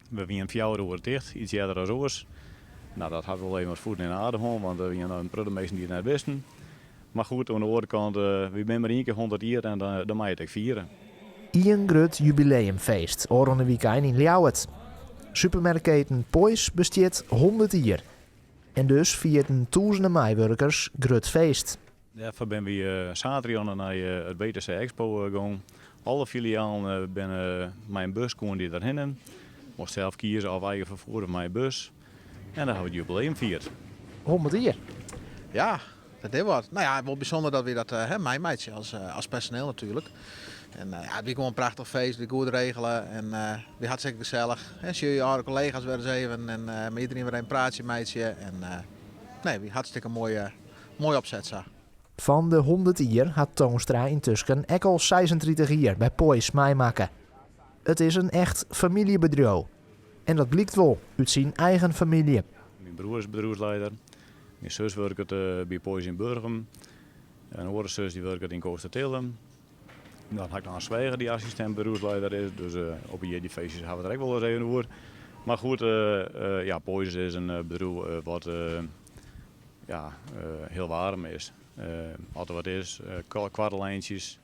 We wienen 4 oere ticht, iets earder as oars. No, dat hat wol even wat voeten in de aarde hân, want der wienen in protte minsken dy't it net wisten. Mar goed, oan de oare kant, wy binne mar ien kear 100 jier en dan mei je it ek fiere. Ien grut jubileumfeest, ôfrûne wykein yn Ljouwert. Supermerkketen Poiesz bestiet 100 jier. En dus fierden tûzenen meiwurkers grut feest. Dêrfoar binne wy saterdei nei it WTC Expo gien. Alle filialen binne mei in bus koene dy derhinne. Mochtst sels kieze of eigen ferfier of mei in bus. En dan ha we it jubileum fierd. 100 jier. Ja, dat is wat. No ja, wol bysûnder dat wy dat meimeitsje as personiel natuerlik. En ja, it wie gewoan in prachtich feest, wie goed regele en wie hartstikke gesellich. En sjogge je âlde kollega's wer ris even en mei iderien wer in praatsje meitsje. En nee, wie hartstikke moai opset sa. Fan de 100 jier hat Toonstra yntusken ek al 36 jier by Poiesz meimakke. It is in echt famyljebedriuw. En dat blykt wol út syn eigen famylje. Myn broer is bedriuwslieder. Myn sus wurket by Poiesz yn Burgum. In oare sus dy wurket yn Kootstertille. Dan ha ik noch in sweager dy't assistint bedriuwslieder is. Dus op de jierdeifeestjes ha we it der ek wol ris even oer. Mar goed, ja, Poiesz is in bedriuw wat, ja, hiel waarm is. As der wat is, koarte lyntsjes.